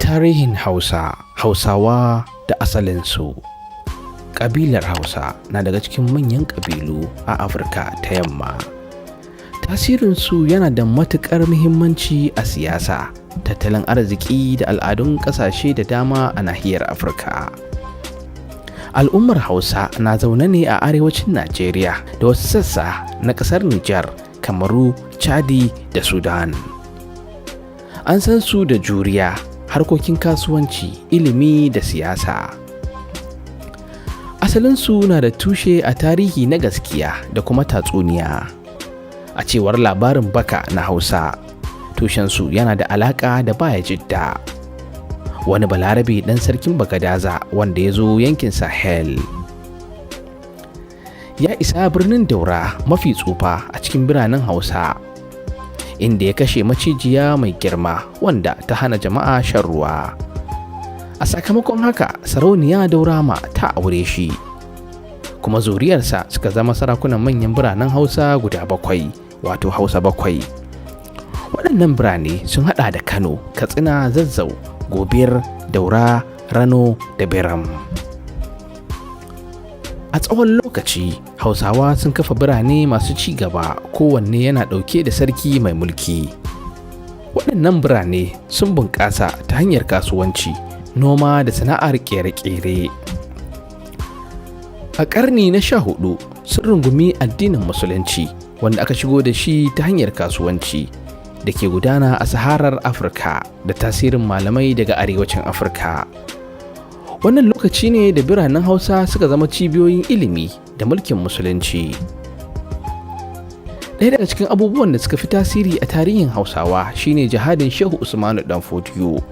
Tarihin Hausa, Hausawa da asalinsu. Ƙabilar Hausa na daga cikin manyan ƙabilu a Afirka ta Yamma. Tasirinsu yana da matuƙar muhimmanci a siyasa, tattalin arziki da al'adun ƙasashe da dama a nahiyar Afirka. Al'ummar Hausa na zaune ne a arewacin Najeriya da wasu sassa na ƙasar Nijar, Kamaru, Chadi da Sudan. An san su da juriya, harkokin kasuwanci, ilimi da siyasa. Asalinsu na da tushe a tarihi na gaskiya da kuma tatsuniya. A cewar labarin baka na Hausa, tushensu yana da alaƙa da Bayajidda, wani Balarabe ɗan sarkin Bagadaza wanda ya zo yankin Sahel. Ya isa birnin Daura, mafi tsufa a cikin biranen Hausa, inda ya kashe macijiya mai girma wanda ta hana jama'a shan ruwa. A sakamakon haka, Sarauniya Daurama ta aure shi, kuma zuriyarsa suka zama sarakunan manyan biranen Hausa guda bakwai, wato Hausa Bakwai. Waɗannan birane sun haɗa da Kano, Katsina, Zazzau, Gobir, Daura, Rano da Biram. A tsawon lokaci, Hausawa sun kafa birane masu ci gaba, kowanne yana ɗauke da sarki mai mulki. Waɗannan birane sun bunƙasa ta hanyar kasuwanci, noma da sana'ar ƙere-ƙere. A ƙarni na 14, sun rungumi addinin Musulunci wanda aka shigo da shi ta hanyar kasuwanci da ke gudana a Saharar Afirka da tasirin malamai daga arewacin Afirka. Wannan lokaci ne da biranen Hausa suka zama cibiyoyin ilimi da mulkin Musulunci. Ɗaya daga cikin abubuwan da suka fi tasiri a tarihin Hausawa shine jihadin Shehu Usmanu Dan Fodiyo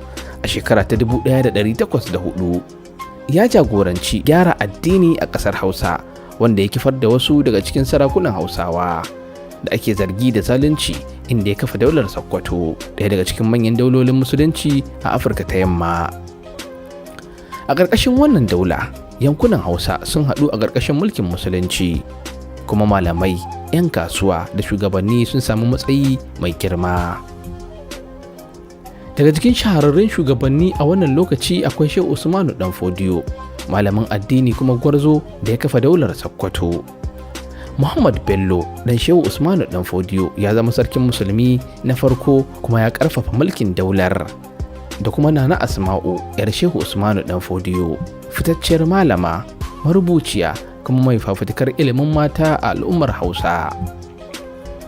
a shekara ta 1804. Ya jagoranci gyara addini a ƙasar Hausa, wanda ya kifar da wasu daga cikin sarakunan Hausawa da ake zargi da zalunci, inda ya kafa daular Sokoto, ɗaya daga cikin manyan daulolin Musulunci a Afirka ta Yamma. A ƙarƙashin wannan daula, yankunan Hausa sun haɗu a ƙarƙashin mulkin Musulunci, kuma malamai, 'yan kasuwa da shugabanni sun samu matsayi mai girma. Daga cikin shahararrun shugabanni a wannan lokaci akwai Shehu Usmanu Dan Fodiyo, malamin addini kuma gwarzo da ya kafa daular Sokoto. Muhammad Bello, dan Shehu Usmanu Dan Fodiyo, ya zama sarkin Musulmi na farko kuma ya karfafa mulkin daular. Da kuma Nana Asma'u, yar Shehu Usmanu Dan Fodiyo, fitacciyar malama, marubuciya kuma mai fafutukar ilimin mata a al'ummar Hausa.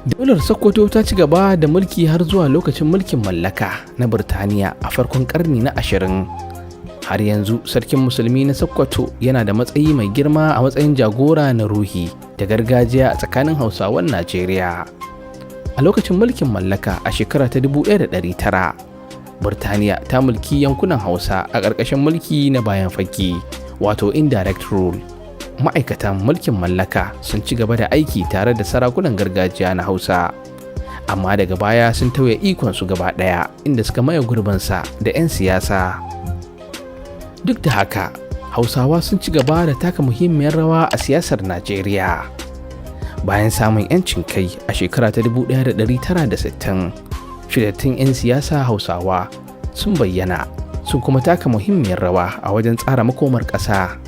Daular Sokoto ta ci gaba da mulki har zuwa lokacin mulkin mallaka na Birtaniya a farkon karni na 20. Har yanzu sarkin Musulmi na Sokoto yana da matsayi mai girma a matsayin jagora na ruhi da gargajiya a tsakanin Hausawan Najeriya. A lokacin mulkin mallaka a shekara ta 1900, Birtaniya ta mulki yankunan Hausa a ƙarƙashin mulki na bayan fage, wato indirect rule. Ma'aikatan mulkin mallaka sun ci gaba da aiki tare da sarakunan gargajiya na Hausa, amma daga baya sun tauye ikonsu gaba ɗaya, inda suka maye gurbinsa da 'yan siyasa. Duk da haka, Hausawa sun ci gaba da taka muhimmiyar rawa a siyasar Najeriya. Bayan samun 'yancin kai a shekara ta 1960, fitattun 'yan siyasa Hausawa sun bayyana, sun kuma taka muhimmiyar rawa a wajen tsara makomar ƙasa.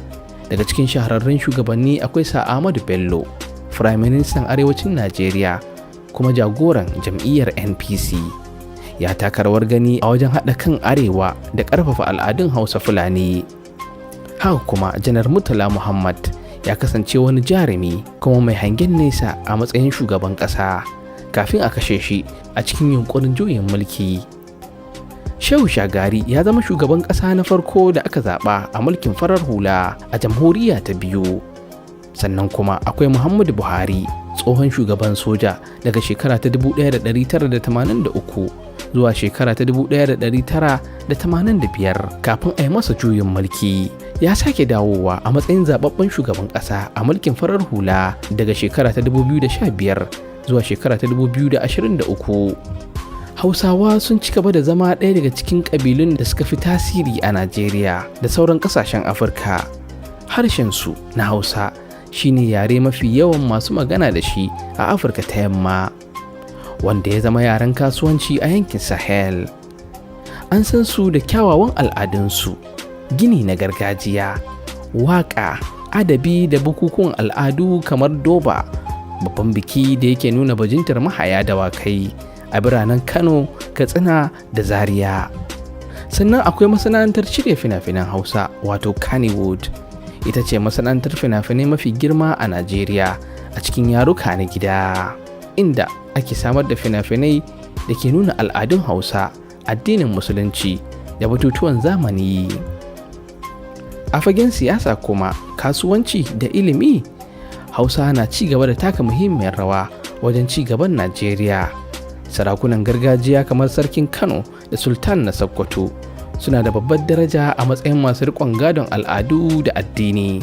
Daga cikin shahararrun shugabanni akwai Sir Ahmadu Bello, Firaministan Arewacin Najeriya kuma jagoran jam'iyyar NPC. Ya taka rawar gani a wajen haɗa kan Arewa da ƙarfafa al'adun Hausa Fulani. Haka kuma Janar Murtala Muhammad ya kasance wani jarumi kuma mai hangen nesa a matsayin shugaban ƙasa kafin a kashe shi a cikin yunkurin juyin mulki. Shehu Shagari ya zama shugaban ƙasa na farko da aka zaɓa a mulkin farar hula a jamhuriya ta biyu. Sannan kuma akwai Muhammadu Buhari, tsohon shugaban soja daga shekara ta 1983 zuwa shekara ta 1985 kafin a yi masa juyin mulki. Ya sake dawowa a matsayin zababben shugaban ƙasa a mulkin farar hula daga shekara ta 2015 zuwa shekara ta 2023. Hausawa sun ci gaba da zama ɗaya daga cikin ƙabilun da suka fi tasiri a Najeriya da sauran ƙasashen Afirka. Harshensu na Hausa shine yare mafi yawan masu magana da shi a Afirka ta Yamma, wanda ya zama yaren kasuwanci a yankin Sahel. An san su da kyawawan al'adunsu, gini na gargajiya, waƙa, adabi da bukukuwan al'adu kamar Doba, babban biki da yake nuna bajintar mahaya dawakai a biranen Kano, Katsina da Zaria. Sannan akwai masana'antar shirya fina-finan Hausa, wato Kannywood. Ita ce masana'antar fina-finai mafi girma a Najeriya a cikin yaruka na gida, inda ake samar da fina-finai da ke nuna al'adun Hausa, addinin Musulunci da batutuwan zamani. A fagen siyasa kuma, kasuwanci da ilimi, Hausa na ci gaba da taka muhimmiyar rawa wajen ci gaban Najeriya. Sarakunan gargajiya kamar Sarkin Kano da Sultan na Sokoto suna da babbar daraja a matsayin masu riƙon gadon al'adu da addini.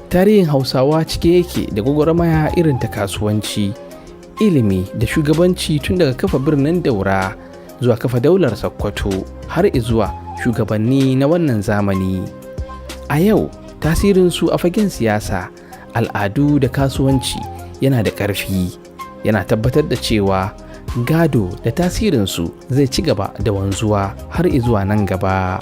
Tarihin Hausawa cike yake da gwagwarmaya irin ta kasuwanci, ilimi da shugabanci, tun daga kafa birnin Daura zuwa kafa daular Sokoto har zuwa shugabanni na wannan zamani. A yau, tasirinsu a fagen siyasa, al'adu da kasuwanci yana da ƙarfi, yana tabbatar da cewa gado da tasirinsu zai ci gaba da wanzuwa har zuwa nan gaba.